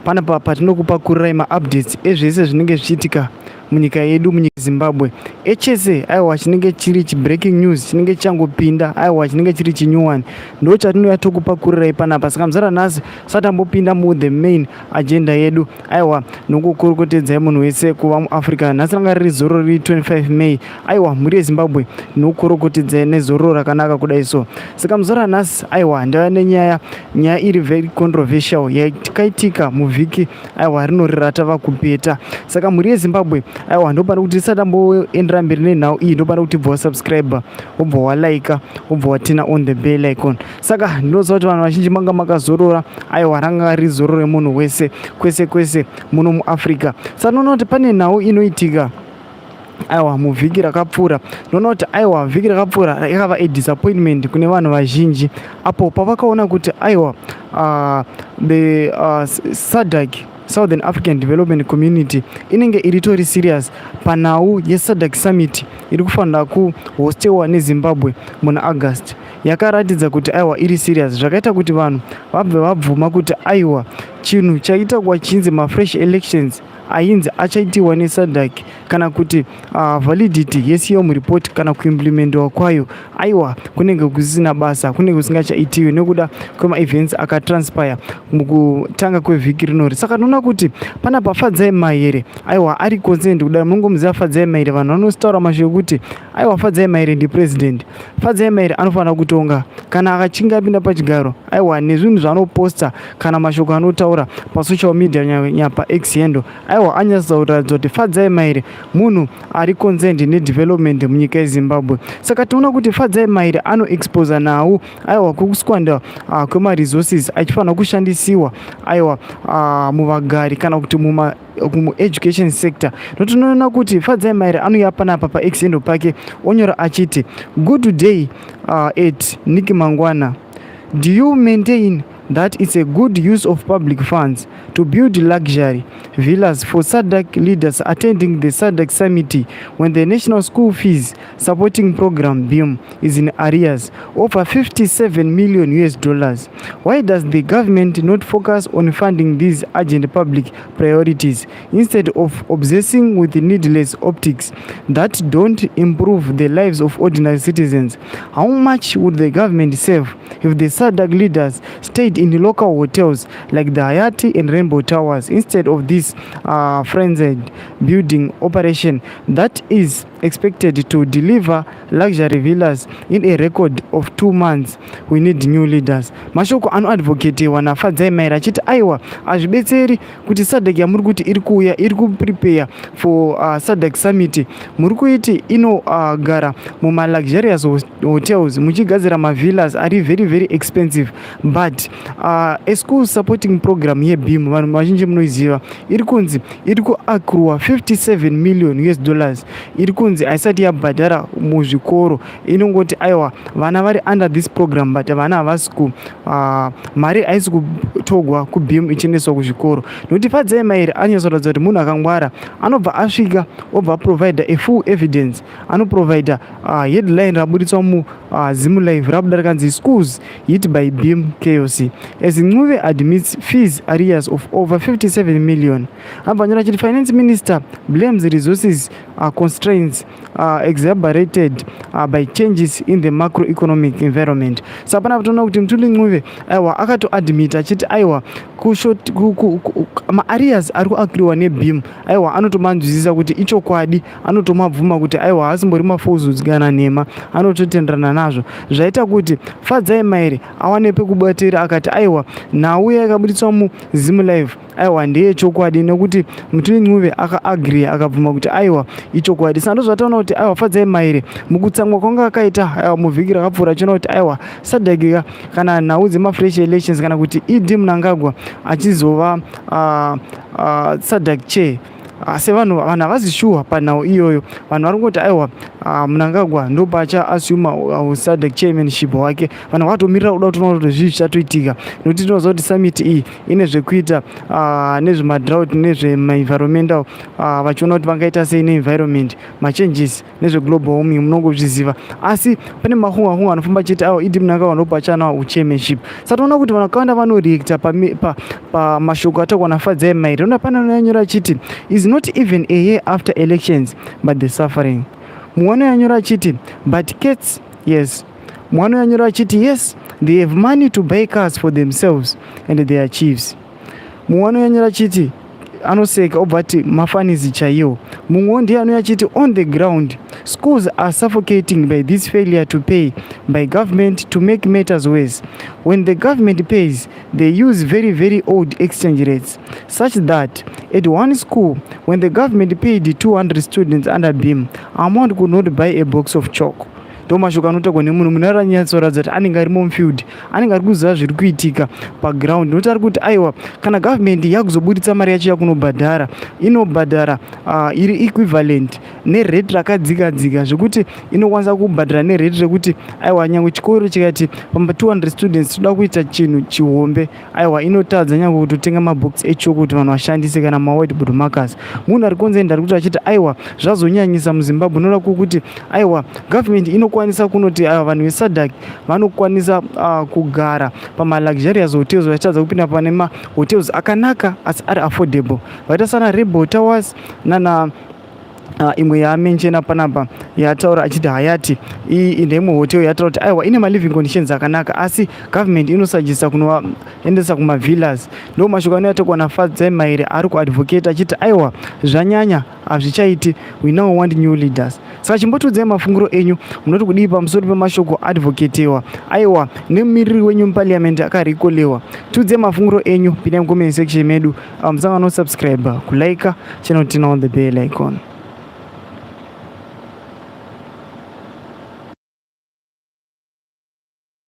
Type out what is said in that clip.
Panapa patinokupakurirai maupdates ezvese zvinenge zvichiitika munyika yedu, munyika Zimbabwe echese. Aiwa, chinenge chiri chibreaking news, chinenge chichangopinda, aiwa, chinenge chiri chinyowani, ndo chatinouya tokupakurirai panapa. Saka muzara nhasi satambopinda mu the main agenda yedu, aiwa, nokukorokotedzai munhu wese kuva muAfrica. Nhasi ranga riri zororo riri 25 May. Aiwa, mhuri yeZimbabwe, nokukorokotedzai nezororo rakanaka kudai. So saka muzora nhasi, aiwa, ndauya nenyaya, nyaya iri very controversial yakaitika muvhiki, aiwa, rinorira tava kupeta. Saka mhuri yeZimbabwe, aiwa, ndopane kuti tisati tamboendera mberi nenhau iyi, ndopane kuti bva wasubscribe, wobva walika, wobva waturn on the bell icon. Saka ndinoziva kuti vanhu vazhinji manga makazorora. Aiwa, ranga riri zororo remunhu wese kwese kwese muno muAfrica. Saka ndinoona kuti pane nhau inoitika, aiwa, muvhiki rakapfuura. Ndinoona kuti, aiwa, vhiki rakapfuura yakava adisappointment kune vanhu vazhinji apo pavakaona kuti, aiwa, the SADC, Southern African Development Community, inenge iritori serious panhau yeSADC summit iri kufanira kuhostewa neZimbabwe muna August. Yakaratidza kuti, aiwa, iri serious, zvakaita kuti vanhu vabve vabvuma kuti, aiwa, chinhu chaita kwachinzi mafresh elections ainzi achaitiwa neSADC kana kuti validity yeSEOM report kana kuimplementiwa kwayo, aiwa, kunenge kusisina basa, kunenge kusingachaitiwi nekuda kwemaevents akatranspire mukutanga kwevhiki rinori. Saka tinoona kuti panapa Fadzai Mahere, aiwa, ari concerned kudai. Munongomuziva Fadzai Mahere, vanhu vanositaura mashoko ekuti, aiwa, Fadzai Mahere ndipresident, Fadzai Mahere anofanira kutonga kana akachinge apinda pachigaro. Aiwa, nezvinhu zvaanoposta kana mashoko anotaura pasocial media, nyanya paX handle, aiwa, anyatsa kuratidza kuti Fadzai Mahere munhu ari concerned nedevelopment munyika yeZimbabwe. Saka tinoona kuti Fadzai Mahere anoexposa nhau, aiwa, kwekusquander kwemaresources achifanira kushandisiwa, aiwa, muvagari kana kuti muma mueducation sector. Notinoona kuti Fadzai Mahere anouya panapa paX handle pake onyora achiti, "Good day at Nick Mangwana. Do you maintain that it's a good use of public funds to build luxury villas for SADC leaders attending the SADC summit when the national school fees supporting program BEAM is in arrears over US$57 million? Why does the government not focus on funding these urgent public priorities instead of obsessing with needless optics that don't improve the lives of ordinary citizens? How much would the government save if the SADC leaders stayed in local hotels like the Hyatt and Rainbow Towers instead of this frenzied building operation that is expected to deliver luxury villas in a record of 2 months? We need new leaders." Mashoko anoadvocatiwa naFadzai Mahere achiti, aiwa, hazvibetseri kuti SADC yamuri kuti iri kuuya, iri kuprepare for SADC summit, muri kuiti inogara mumaluxurious hotels, muchigadzira mavillas ari very very expensive, but a school supporting program yeBEAM, vanhu vazhinji munoiziva, iri kunzi iri kuaccrua 57 million US dollars, iri kunzi haisati yabhadhara muzvikoro. Inongoti, aiwa, vana vari under this program, but vana havasi ku mari haisi kutogwa kuBEAM ichiendeswa kuzvikoro. Nokuti Fadzai Mahere anyatsoratidza kuti munhu akangwara, anobva asvika obva aprovida a full evidence, anoprovida headline raburitswa muZim Live, rabuda rakanzi "Schools hit by BEAM chaos as Ncube admits fees arrears of over 57 million." Abva anyora achiti, "Finance minister blames resources constraints exacerbated by changes in the macroeconomic environment." Saka panapa toona kuti Mthuli Ncube, aiwa, akatoadmit achiti, aiwa, maarrears ari kuaccruiwa neBEAM, aiwa, anotomanzwisisa kuti ichokwadi, anotomabvuma kuti, aiwa, haasimbori mafalsehoods kana nhema, anototenderana nazvo. Zvaita kuti Fadzai Mahere awane pekubatira, akati, aiwa, nhau yakaburitswa muZim Live, aiwa, ndeyechokwadi, nekuti Mthuli Ncube akaagree, akabvuma kuti, aiwa, ichokwadi. Saka ndozvataona kuti, aiwa, Fadzai Mahere mukutsamwa kwanga akaita, aiwa, muvhiki rakapfuura, achiona kuti, aiwa, SADC kana nhau dzemafresh elections kana kuti ED Mnangagwa achizova SADC chair. Asi vanhu havazi sure panhau iyoyo. Vanhu vari kungoti aiwa, Mnangagwa ndo paacha assume SADC chairmanship hwake. Vanhu vakatomirira kuda kutoona kuti zvii zvichatoitika, nekuti tinoziva kuti summit iyi ine zvekuita nezvemadrought, nezvemaenvironmental, vachiona kuti vangaita sei neenvironment machanges, nezveglobal warming, munongozviziva. Asi pane mahunga hunga anofamba achiti aiwa, ED Mnangagwa ndo pachana uchairmanship. Saka toona kuti vanhu vakawanda vanoreacta pamashoko ataurwa naFadzai Mairi. Ona, pane anonyora achiti, "Is not even a year after elections, but the suffering." Mumwe anoyanyora achiti, "But cats, yes." Mumwe anoyanyora achiti, "Yes, they have money to buy cars for themselves and their chiefs." Mumwe anoyanyora achiti, anoseka, obva ati mafanizi chaiwo. Mumwewo ndiye anouya achiti, "On the ground, schools are suffocating by this failure to pay by government. To make matters worse, when the government pays, they use very, very old exchange rates, such that at one school, when the government paid 200 students under BEAM, amount could not buy a box of chalk." Ndo mashoko anotaurwa nemunhu. Munhu aranyatsoratidza kuti anenge ari mufield, anenge ari kuziva zviri kuitika paground, nokuti ari kuti aiwa, kana government yakuzobuditsa mari yacho yakunobhadhara, inobhadhara iri equivalent nerate rakadzika dzika, zvekuti inokwanisa kubhadhara nerate rekuti aiwa, nyange chikoro chikati pamba 200 students toda kuita chinhu chihombe, aiwa, inotadza nyange kutotenga mabhokisi echalk kuti vanhu vashandise, kana mawhiteboard markers. Munhu ari concerned ari kuti achiti aiwa, zvazonyanyisa muZimbabwe, noda kukuti aiwa, government inokwanisa kunoti aiwa, vanhu veSADC vanokwanisa kugara pamaluxurious hotels, vachitadza kupinda pane mahotels akanaka asi ari affordable, vaita sana Rebel Towers nana imwe yaamenshena panapa yataura achiti Hayati. Iyi ndeimwe hotel yataura kuti aiwa, ine maliving conditions akanaka, asi government inosugesta kunovaendesa kumavillas. Ndo mashoko anoyatekwa naFadzai Maire, ari kuadvocate achiti aiwa, zvanyanya, hazvichaiti, we now want new leaders. Saka chimbotiudzai mafungiro enyu, munoti kudii pamusoro pemashoko advocatewa aiwa nemumiriri wenyu muparliament akarecallwa? Tiudzai mafungiro enyu, pindai mucomment section medu. Musangano, subscribe, kulike channel, turn on the bell icon.